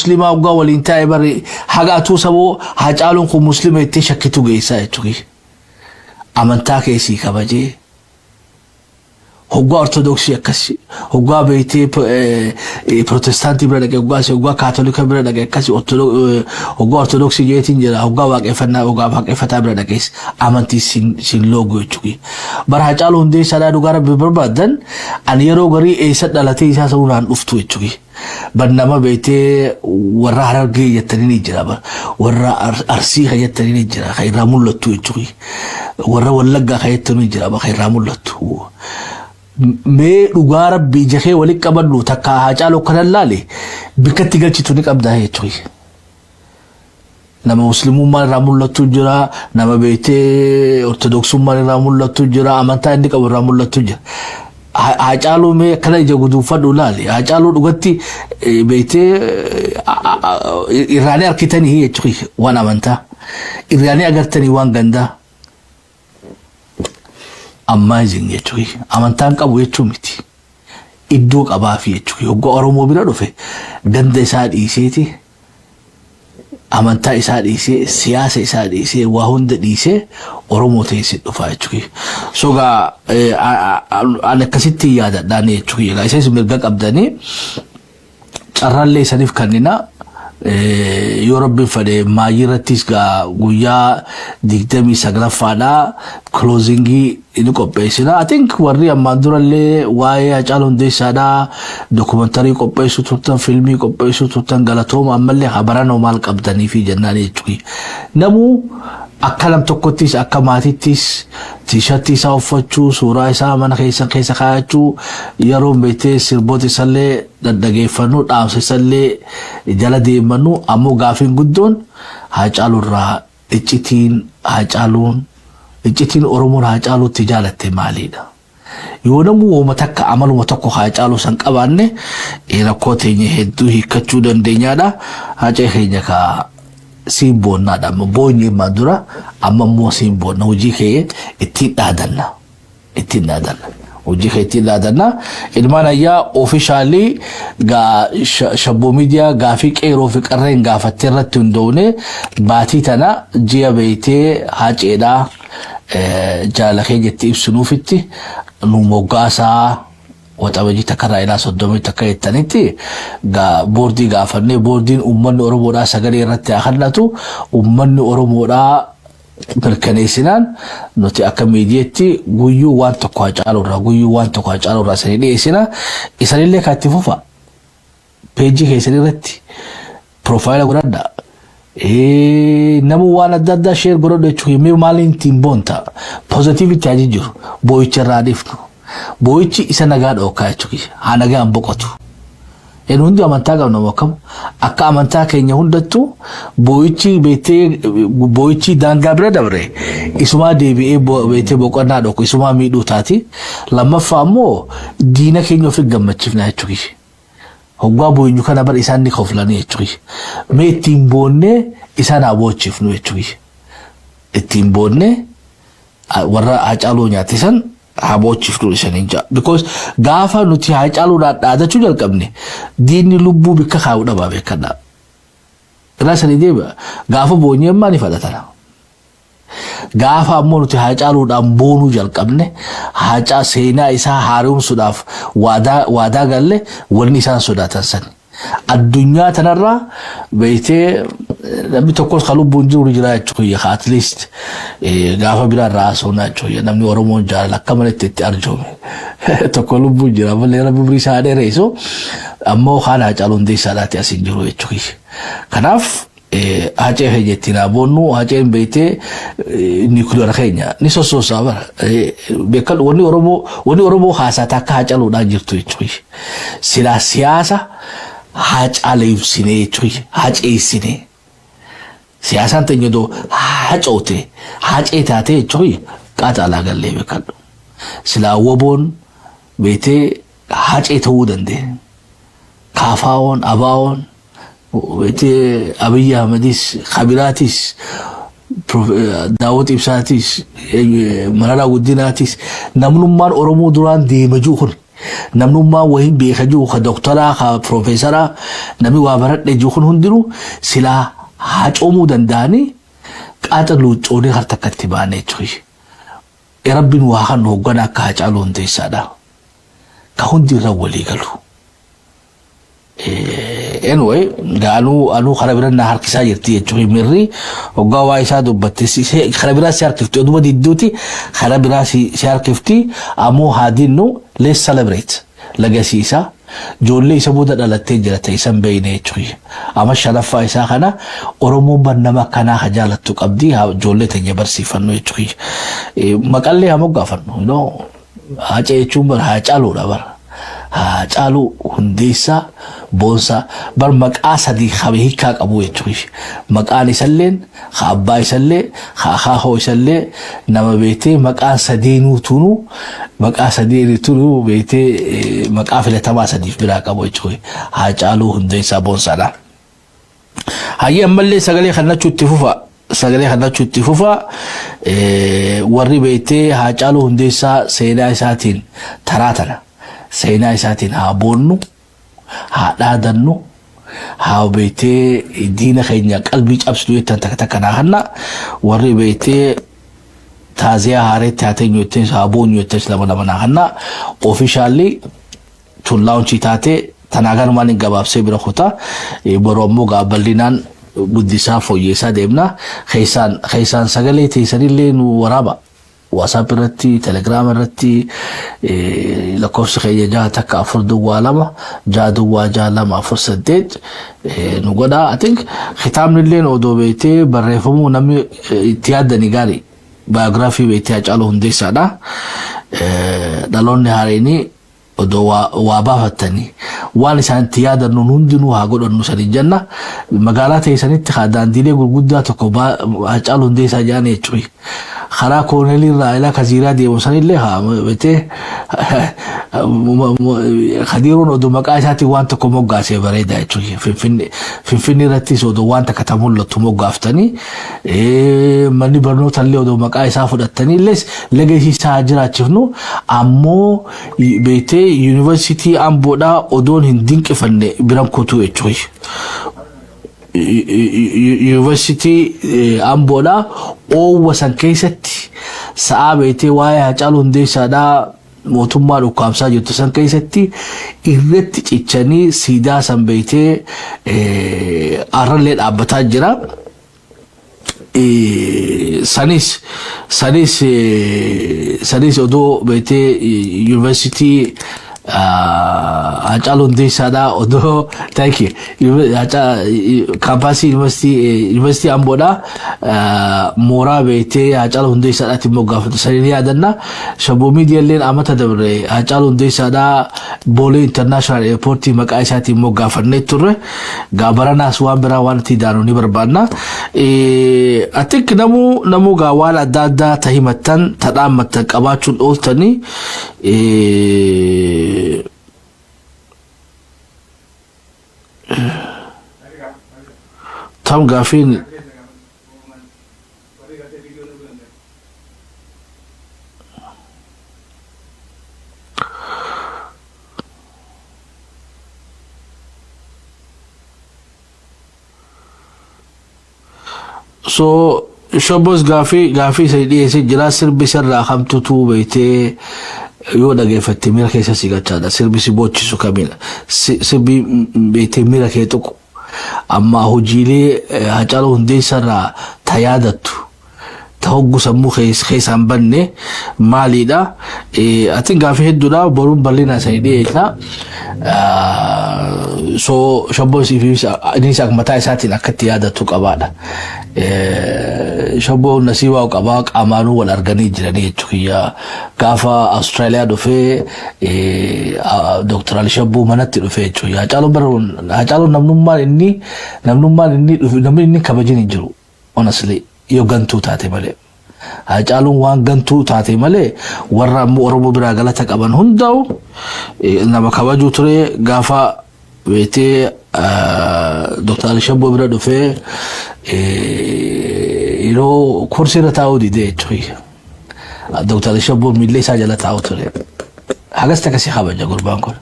Muslimaa waggaa waliin taa'e bari haga atuu saboo Hacaaluun kun Muslima itti shakkitu geessaa jechuudha. Amantaa keessii kabajee, hoggaa Ortodoksii akkasi, hoggaa beektee Protestaantii bira dhaqe hoggaa, hoggaa Kaatolika bira dhaqe akkasi, hoggaa Ortodoksii jeetiin jira, hoggaa waaqeffannaa, hoggaa waaqeffataa bira dhaqees amantii sin loogu jechuudha. Bara Hacaaluu Hundeessaadhaa dhugaa Rabbi barbaadan ani yeroo garii eessa dhalatee isaa sanuu naan dhuftu jechuudha. Bar nama beektee warra Harargee jettanii ni jira, bar warra Arsii ka jettanii ni jira ka irraa mul'attu jechuudha. Warra Wallaggaa ka jettanii ni jira ka irraa mul'attu. Mee dhugaa Rabbii ija kee walitti qabadhu, takka Hacaaluu kanan laale bikkatti galchitu ni qabdaa jechuudha. Nama Muslimummaan irraa mul'attu jira, nama beektee Ortodoksummaan irraa mul'attu jira, amantaa inni qabu irraa mul'attu jira. Hacaaluu mee akkana ija guduunfadhu laali. Hacaaluu dhugatti beektee irraanii harkitanii jechuudha waan amantaa. Irraanii agartanii waan gandaa. Amazing jechuudha. Amantaan qabu jechuu miti. Iddoo qabaafi jechuudha. Hoggaa Oromoo bira dhufe ganda isaa dhiiseeti, amantaa isaa dhiisee, siyaasa isaa dhiisee, waa hunda dhiisee Oromoo teessee dhufaa jechuudha. So gaa ani akkasitti yaadadhaan jechuudha. Isas mirga qabdanii carraallee isaniif kennina. Yoo Rabbiin fedhe maayii irrattis gaa guyyaa 29ffaadhaa closingii ni qopheessina. I think warri ammaan durallee waa'ee Hacaaluu Hundeessaadhaa documentary qopheessuu turtan, fiilmii qopheessuu turtan, galatooma. Ammallee habaranoo maal qabdanii fi jennaan jechuudha. Namuu akka nam tokkottis akka maatittis T-shirtii isaa uffachuu, suuraa isaa mana keessa keessa kaayachuu, yeroo beektee sirboota isallee dhaggeeffannu, dhaamsa isallee jala deemannu, ammoo gaafiin guddoon Hacaaluu irraa iccitiin Hacaaluun, iccitiin Oromoon Hacaaluutti jaalatte maalidha? Yoo namuu wooma takka amaluma tokko Hacaaluu san qabaanne rakkoo teenya hedduu hiikkachuu dandeenyaadha. Hacee keenya ka siin boonnaadha. Amma boonyi ammaan dura, amma immoo siin boonna, hojii kee ittiin dhaadanna. Ittiin dhaadanna. Hojii kee ittiin dhaadanna. Ilmaan ayyaa, officially gaa Shabboo Miidiyaa gaafii qeeroo fi qarreen gaafattee irratti hundoofne baatii tana ji'a beeytee Haceedhaa jaalala keenya itti ibsinuufitti nu moggaasaa, Waxabajii 1rraa ilaa 31 jettanitti boordii gaafannee, boordiin uummanni Oromoodhaa sagalee irratti haa kennatu, uummanni Oromoodhaa mirkaneessinaan nuti akka miidiyeetti guyyuu waan tokko Hacaaluu irraa, guyyuu waan tokko Hacaaluu irraa isanii dhiyeessina. Isanillee kan itti fufa peejii keessan irratti profile godhadha. Namu waan adda addaa share godhadhu jechuun mee maaliin ittiin boonta? Positiveitti haa jijjiiru, boo'icha irraa dhiifnu. Boo'ichi isa nagaa dhookaa jechuudha. Haa nagaan boqotu. Inni hundi amantaa qabna akkam akka amantaa keenya hundattuu boo'ichi beektee boo'ichi daangaa bira dabre isumaa deebi'ee beektee boqonnaa dhooku isumaa miidhuu taati. Lammaffaa ammoo diina keenya ofi gammachiifna jechuudha. Hoggaa boo'inyu kana bar isaan ni koflanii jechuudha. Mee ittiin boonnee isaan haa boochifnu jechuudha. Ittiin boonnee warra Hacaaluu nyaate san haa boochifnu isaniin ja'a. Because gaafa nuti Hacaaluudhaan dhaadachuu jalqabne diinni lubbuu bikka kaa'uu dhabaa, beekadhaa. Irraa sanii deebi'a. Gaafa boonyee ammaa ni fadhatana. Gaafa ammoo nuti Hacaaluudhaan boonuu jalqabne, Hacaa seenaa isaa haaromsuudhaaf waadaa galle, wanni isaan sodaatan sani. Addunyaa tanarraa beektee namni tokkos kan lubbuun jiru jira jechuudha. At least gaafa biraa irraa haasofnaa jechuudha. Namni Oromoon jaalala akka malee itti arjoome tokko lubbuun jira malee, Rabbi umrii isaa dheeressu, ammoo haala Hacaaluu Hundeessaadhaati as hin jiru jechuudha. Kanaaf Hacee keenya ittiin haa boonnu. Haceen beektee nuclear keenya ni sossoosaa bara. Beekan wanni Oromoo haasaa takka Hacaaluudhaan jirtu jechuudha. Silaa siyaasa hacaaleessinee jechuudha. Haceessinee. Siyaasaan teenya doo hacoote hacee taatee jechuudha, qaata alaa gallee beekadhu. Silaa WBOn beektee hacee ta'uu danda'e. Kaafaa'oon, Abaawoon, beektee Abiyyi Ahmedis, Kabiraatis, Daawud Ibsaatis, Mararaa Guddinaatis, namnummaan Oromoo duraan deema jiru kun Namnummaa wayii beeka jiru, ka doktoraa, ka piroofeesaraa, namni waa baradhe jiru kun hundinuu silaa hacoomuu danda'anii qaaxa luuccoonee har takkatti baane jechuudha. Rabbiin waa kan hoogganaa akka Hacaaluu Hundeessaadha. Ka hundi irra walii galu. Anyway, anuu kara bira na harkisaa jirti jechuudha. Mirri hoggaa waa isaa dubbatte kara biraa si harkifti. Oduma didduuti kara biraa si harkifti. Ammoo haa dinnu, let's celebrate legacy isaa. Ijoollee isa booda dhalattee jira ta'e isan beeyne jechuudha. Amma shanaffaa isaa kana Oromoon bar nama akkanaa ka jaalattu qabdi, ijoollee teenya barsiifannu jechuudha. Maqallee haa moggaafannu. Hacee jechuun bar Haacaaluudha bara. Haacaaluu Hundeessaa Boonsaa bar maqaa sadii qabe hiikaa qabu jechuudha. Maqaan isalleen, ka abbaa isallee, ka akaakoo isallee nama beetee maqaan sadeenuu tunuu, maqaa sadeenii tunuu beetee maqaa filatamaa sadiif biraa qabu jechuudha. Haacaaluu Hundeessaa Boonsaadha. Hayyee, ammallee sagalee kannachuu itti fufa. Sagalee kannachuu itti fufa. Warri beektee Haacaaluu Hundeessaa seenaa isaatiin taraa tana. Seenaa isaatiin haa boonnu, haa dhaadannu, haa beektee diina keenya qalbii cabsitu jettan takka takka naa hanna. Warri beektee taaziyaa haareetti haa teenyu jettan, haa boonyu jettan lama lama naa hanna. Officially tun launch taatee tanaa kanumaan hin gabaabsee bira kutaa. Boruu ammoo gaa bal'inaan guddisaa fooyyeessaa deemna. Keessaan sagalee teessanillee nu waraaba. WhatsApp irratti, Telegram irratti lakkoofsi keenya 614 02 606 248 nu godha. I think kitaabni illee odoo beektee barreeffamuu namni itti yaaddanii gaarii. Biography beektee Hacaaluu Hundeessaadha. Dhaloonni haareenii odoo waa baafattanii waan isaan itti yaadannuun hundinuu haa godhannu sanii jenna. Magaalaa teessanitti haa daandiilee gurguddaa tokko Hacaaluu Hundeessaa jedhan jechuudha. Karaa Kooneelii irraa ilaa Kaziiraa deemu sanillee haa beektee Kadiiroon odoo maqaa isaatiin waan tokko moggaasee bareeda jechuudha. Finfinnee irrattis odoo waan takka ta mul'attu moggaaftanii, manni barnoota illee odoo maqaa isaa fudhattanii illee legacy isaa haa jiraachifnu. Ammoo beektee yuunivarsiitii Amboodhaa odoon hin dinqifanne biran kutuu jechuudha. Yuunivarsiitii Amboodhaa oowwa san keessatti sa'aa beektee waa'ee Hacaaluu Hundeessaadhaa mootummaa dhukkaamsaa jirtu san keessatti irratti cichanii siidaa san beektee arrallee dhaabbataa jira. Sanis odoo beektee yuunivarsiitii Hacaaluu Hundeessaadhaa odoo, thank you, campus yuunivarsiitii Amboodhaa mooraa beektee Hacaaluu Hundeessaadhaatti moggaafatu saniin yaadanna. Shabboo miidiyaaleen amata dabre Hacaaluu Hundeessaadhaa Boolee International Airportii maqaa isaatiin moggaafannee turre. Gaabaranaas waan biraa waan itti daanu ni barbaanna. I think namuu gaa waan adda addaa ta himattan, ta dhaammattan qabaachuun ooltanii. Tam gaafiin so Shobos gaafii isa dhiyeessee jira. Sirbi sirraa kamtutu beektee yoo dhageeffatte miira keessa si galchaadha? Sirbi si boochisu kamidha? Sirbi beektee miira kee tuqu, amma hojiilee Hacaaluu Hundeessarraa ta yaadattu, ta hoggu sammuu keessaan banne maaliidha? Atiin gaafii hedduudha, boruun bal'inaa isanii dhiyeessa. So Shabboon innis mataa isaatiin akkatti yaadatu qabaadha. Shabboon nasiibaa qabaa, qaamaanuu wal arganii jiranii jechuudha. Gaafa Awustiraaliyaa dhufee Dooktar Ali Shabboo manatti dhufee jechuudha. Hacaaluun namnummaan inni dhufe namni inni kabajin hin jiru. Honestly, yoo gantuu taate malee. Hacaaluun waan gantuu taate malee warra ammoo Oromoo biraa galata qaban hundaa'u nama kabajuu ture. Gaafa beektee Dooktar Ali Shabboo bira dhufee yeroo kursii irra taa'uu didee jechuudha. Dooktar Ali Shabboo miillee isaa jala taa'u ture. Hagas takka si kabaja gurbaan kun.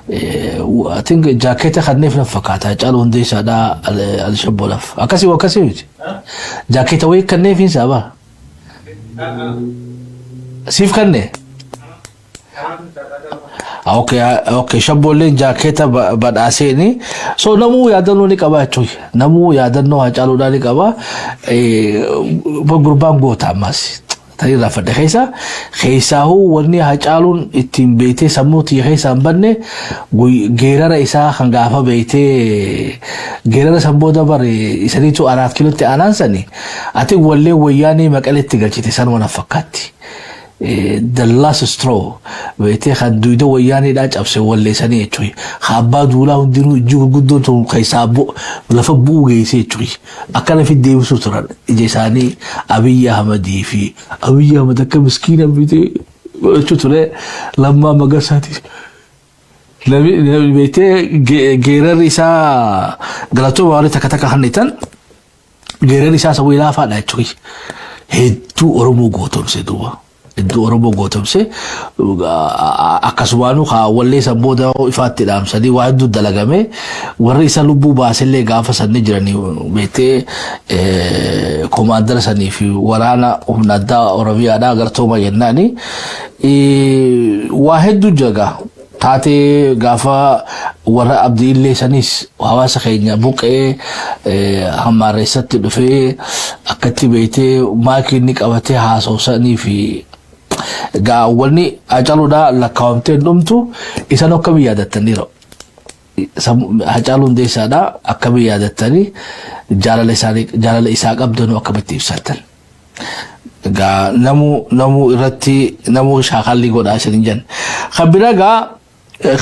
I think jaakeeta kanneef na fakkaata Hacaaluu Hundeessaadhaa Alishabboodhaaf. Akkasii akkasii miti. Jaakeeta wayii kanneef hin saaba. Siif kanne? Okay, shabboolleen jaakeeta badhaaseeni. So namuu yaadannoo ni qaba jechuudha. Namuu yaadannoo Hacaaluudhaa ni qaba. Gurbaan goota ammas. Tarii irraa fadhe keessa keessaahuu wanni Hacaaluun ittiin beektee sammuu tiyya keessaa hin banne geerara isaa kan gaafa beektee geerara san booda bare isaniitu Araat Kiilootti aanaan sani ati wallee Wayyaanee Maqaleetti galchite sanuma na fakkaatti. The last straw beektee kan duyda Wayyaaneedhaa cabse walleessanii jechuudha. Abbaa Duulaa hundinuu ijji gurguddoon tun keessaa lafa bu'uu geessee jechuudha. Akkana fi deebisuu turan ija isaanii Abiyyi Ahmadii fi Abiyyi Ahmad akka miskiina bitee godhachuu ture Lammaa Magarsaati. Namni beektee geerarri isaa galatooma warri takka takka hannitan geerarri isaa isa laafaadha jechuudha. Hedduu Oromoo gootomse duuba. Hedduu Oromoo gootomse akkasumaanuu wallee san booda ifaatti dhaamsanii waa hedduu dalagame. Warri isa lubbuu baasellee gaafa sanni jiranii beektee komaandara sanii fi waraana humna addaa Oromiyaadhaa galatooma jennaani. Waa hedduu jira taatee gaafa warra Abdii Illee sanis hawaasa keenya buqqee hammaarreessatti dhufee akkatti beektee maakii inni qabatee haasawsanii fi gaa wanni Hacaaluudhaa lakkaawamtee dhumtu isan akkamii yaadattaniiru. Hacaaluu Hundeessaadhaa akkamii yaadattanii, jaalala isaanii jaalala isaa qabdanuu akkamitti ibsattan? Gaa namuu irratti namuu shaakallii godhaa isin jenna. Kan biraa gaa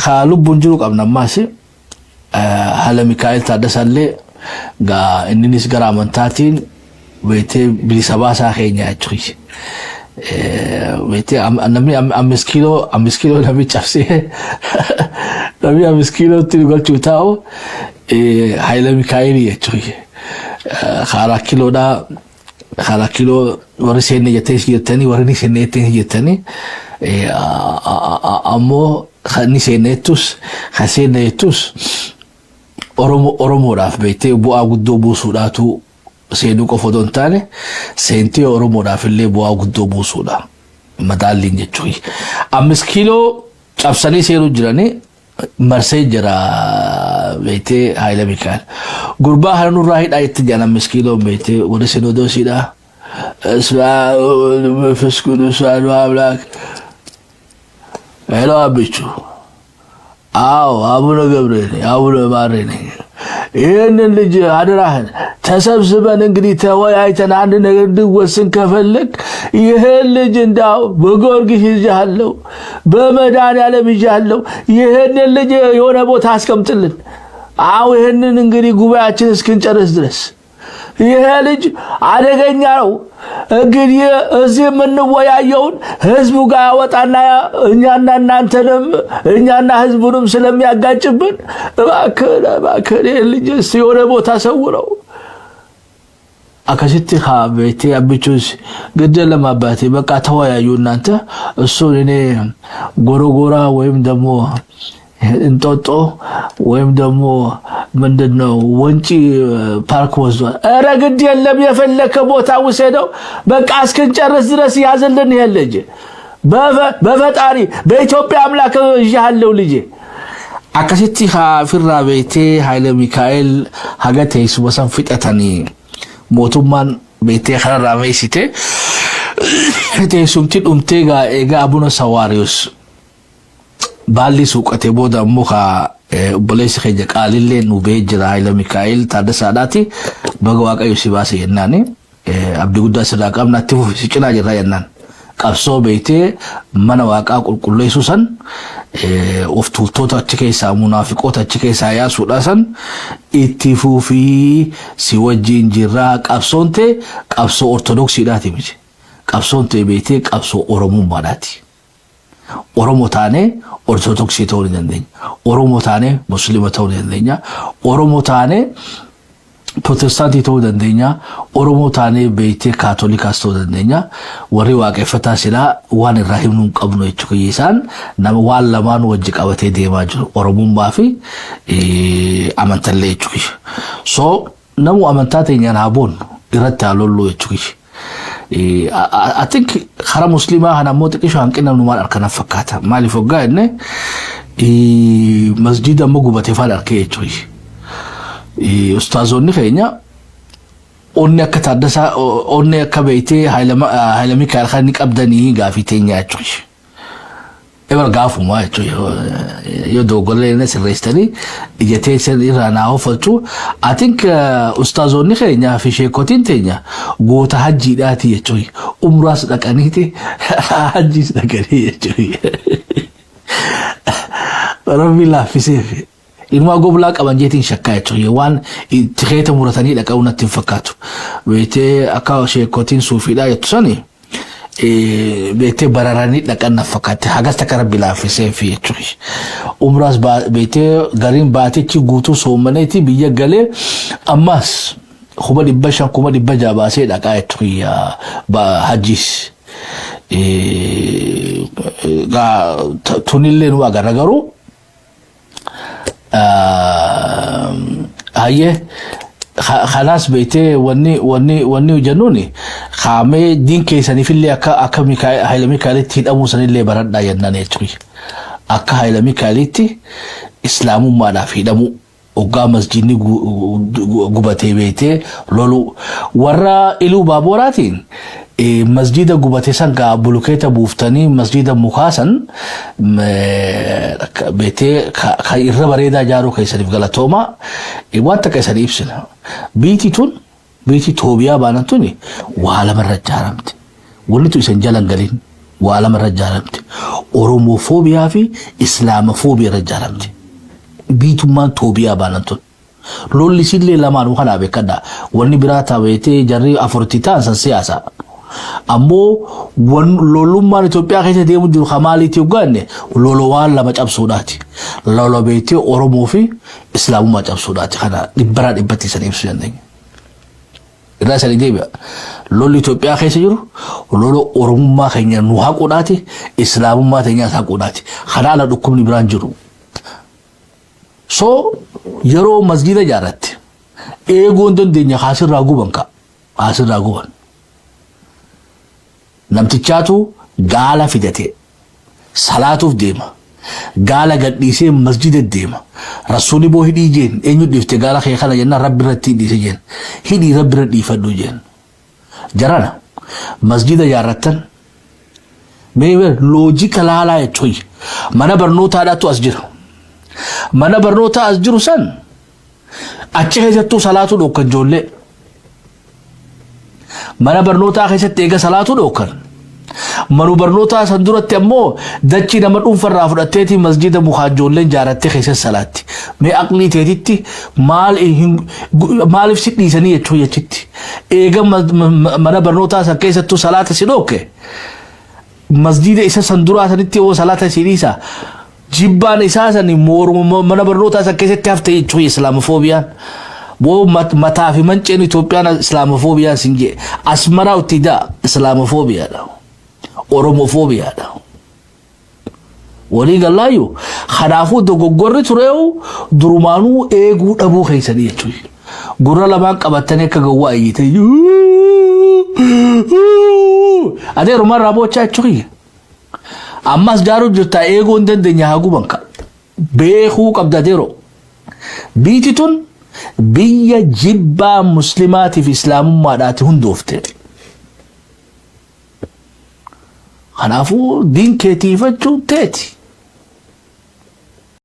kaa lubbuun jiru qabna ammaas Haala Mikaa'el Taaddasaallee gaa inninis gara amantaatiin beektee bilisa baasaa keenya jechuudha. Beektee namni 5 kiiloo namni cabsee namni 5 kiilootti galchuu taa'u Haayila Mikaa'elii jechuudha. 4 kiiloodhaa 4 kiiloo warri seenne jettee jettanii warri ni seenne jettee jettanii ammoo ni seenne jettus kan seenne jettus Oromoo Oromoodhaaf beektee bu'aa guddoo buusuudhaatu seenuu qofa otoo hin taane seentee Oromoodhaaf illee bu'aa guddoo buusuudha. Madaalliin jechuudha. 5 kiiloo cabsanii seenuu jiranii marsee jira beektee Haayila Mikaa'el. Gurbaa kana nurraa hidhaa itti jedhan 5 kiiloo beektee warri sinodoosiidha. መንፈስ ቅዱስ አሐዱ አምላክ። Hello አብቹ። አዎ አቡነ ገብርኤል አቡነ ማሬ ነኝ። ይህንን ልጅ አደራህን ተሰብስበን እንግዲህ ተወያይተን አንድ ነገር እንድወስን ከፈለግ ይህን ልጅ እንዳው በጊዮርጊስ ይዣለሁ፣ በመድኃኒዓለም ይዣለሁ። ይህንን ልጅ የሆነ ቦታ አስቀምጥልን። አዎ ይህንን እንግዲህ ጉባኤያችን እስክንጨርስ ድረስ ይሄ ልጅ አደገኛ ነው። እንግዲህ እዚህ የምንወያየውን ህዝቡ ጋር ያወጣና እኛና እናንተንም እኛና ህዝቡንም ስለሚያጋጭብን እባክህን እባክህን ይህን ልጅ እስቲ የሆነ ቦታ ሰውረው። Akkasitti haa beektee abbichuus ግድ የለም አባቴ በቃ ተወያዩ እናንተ እሱን እኔ ጎረጎራ ወይም ደግሞ እንጦጦ ወይም ደግሞ ምንድን ነው ወንጪ ፓርክ ወስዷል። ኧረ ግድ የለም የፈለከ ቦታ ውሰደው፣ በቃ እስክንጨርስ ድረስ ያዝልን ይሄን ልጅ በፈጣሪ በኢትዮጵያ አምላክ ይዣለሁ ልጄ። Akkasitti haa firraa beektee Haayile Mikaa'el haga teessuma san fixatanii mootummaan beektee kanarraa meessite teessumti dhumtee gaa egaa Abuna Sawaariyoos baalli suuqate booda ammoo kaa obboleessi keenya qaalillee nu ba'ee jira Haayile Mikaa'el Taaddasaadhaati baga Waaqayyo si baase jennaani abdii guddaa sirraa qabna itti fufi si cinaa jirra jennaan. Qabsoo beektee mana Waaqaa qulqulleessuu san of tuultota achi keessaa munaafiqoota achi keessaa yaasuudha san itti fufii si wajjin jirraa. Qabsoon ta'e qabsoo Ortodoksiidhaati miti. Qabsoon ta'e beektee qabsoo Oromummaadhaati. Oromoo taanee Ortodoksii ta'uu ni dandeenya. Oromoo taanee Musliima ta'uu ni dandeenya. Oromoo taanee Protestaantii ta'uu dandeenya, Oromoo taanee beektee Kaatolikaas ta'uu dandeenya. Warri waaqeffataa silaa waan irraa himnuu hin qabnu jechuudha. Isaan nama waan lamaan wajji qabatee deemaa jiru. Oromummaa fi amantallee jechuudha. So namu amantaa teenyaan haa boonnu, irratti haa lolluu jechuudha. I think karaa musliimaa kana ammoo xiqqisho hanqina numaan harkanaaf fakkaata. Maaliif hoggaa jenne, masjiida amma gubatee faan arkee jechuudha. Ustaazonni keenya onni akka Taaddasaa, onni akka beektee Haayila Mikaa'el kan inni qabdanii gaafii teenya jechuudha. Ebar gaafuma jechuudha. Yoo dogoggorlee inni sirreessitanii ija teessan irraa naa oofalchu. I think ustaazonni keenya fi sheekotiin teenya goota hajjiidhaati jechuudha. Umraas dhaqaniiti hajjiis dhaqanii jechuudha. Rabbi laaffiseef. Ilmaa goblaa qaban jeetiin shakkaa jechuudha. Waan tikeeta muratanii dhaqa'uu natti hin fakkaatu. Beektee akka sheekotiin suufiidhaa jettu sani beektee bararanii dhaqan na fakkaate, hagas takka rabbi laaffiseef jechuudha. Umraas beektee gariin baatichi guutuu soomaneeti biyya galee ammas 500,000, 600,000 baasee dhaqaa jechuudha hajjiis. Tunillee nu agarra garuu hayyee kanaas beektee wanni jennuun kaamee diin keessaniifillee akka Haayila Mikaa'elitti hidhamuu sanillee baradhaa jennaan jechuudha. Akka Haayila Mikaa'elitti islaamummaadhaaf hidhamuu, hoggaa masjidni gubatee beektee lolu, warra Iluu Baaboraatiin masjida gubate san gaa bulukeeta buuftanii masjida mukaa san beektee kan irra bareedaa ijaaruu keessaniif galatooma. Waan takka isanii ibsina. Biitii tun, biitii Toobiyaa baanan tuni waa lamarra ijaaramte. Wanni tu isan jalan galin waa lamarra ijaaramte. Oromofoobiyaa fi Islaamofoobiyaa irra ijaaramte. Biitummaan Toobiyaa baanan tun. Lolli isillee lamaanuu kanaa beekadha. Wanni biraa tabeetee jarri afurti ta'an san siyaasa. Ammoo lolummaan Itoophiyaa keessa deemu jiru kan maaliiti hoggaanne, lolo waan lama cabsuudhaati. Lolo beektee Oromoo fi Islaamummaa cabsuudhaati. Kana dhibbaraa dhibbatti isan ibsuu dandeenya. Irraa isanii deebi'a. Lolli Itoophiyaa keessa jiru lolo Oromummaa keenya nu haquudhaati, Islaamummaa teenyaas haquudhaati. Kana ala dhukkubni biraan jiru. So yeroo masgiida ijaarratte eeguu hin dandeenya, kaasirraa guban ka kaasirraa guban. Namtichaatu gaala fidate salaatuuf deema. Gaala gadhiisee masjida deema. Rasuulli boo hidhii jeen, eenyu dhiifte gaala kee kana jennaan, rabbi irratti dhiise jeen. Hidhii rabbi irra dhiifadhu jeen. Jarana masjida ijaarrattan mee loojika laalaa jechuun mana barnootaadhaatu as jira. Mana barnootaa as jiru san achi keessattuu salaatuu dhokkan ijoollee. Mana barnootaa keessatti eega salaatuu dhokkan. Manu barnootaa san duratti ammoo dachii nama dhuunfarraa fudhatteeti masjida mukaa ijoolleen ijaarrattee keessatti salaatti. Mee aqlii teetitti maal maaliif si dhiisanii jechuu jechitti. Eega mana barnootaa san keessattuu salaata si dhokke, masjida isa san duraa sanitti yoo salaata si dhiisa, jibbaan isaa san mooruma mana barnootaa san keessatti hafte jechuu islaamofoobiyaan. Boo mataa fi manceen Itoophiyaan islaamofoobiyaan sin jee Asmaraa itti daa islaamofoobiyaadha. Oromofoobiyaadha. Walii gallaayyuu kanaafuu dogoggorri tureewu durumaanuu eeguu dhabuu keessanii jechuudha. Gurra lamaan qabattanii akka gawwaa iyyitanii. Adeerumarraa boochaa jechuudha. Ammas jaaruu jirtaa, eeguu hin dandeenye, haa guban ka. Beekuu qabda adeeroo. Biiti tun biyya jibbaa muslimaatiif islaamummaadhaati hundoofte. Kanaafuu diin keetiifachuun teeti.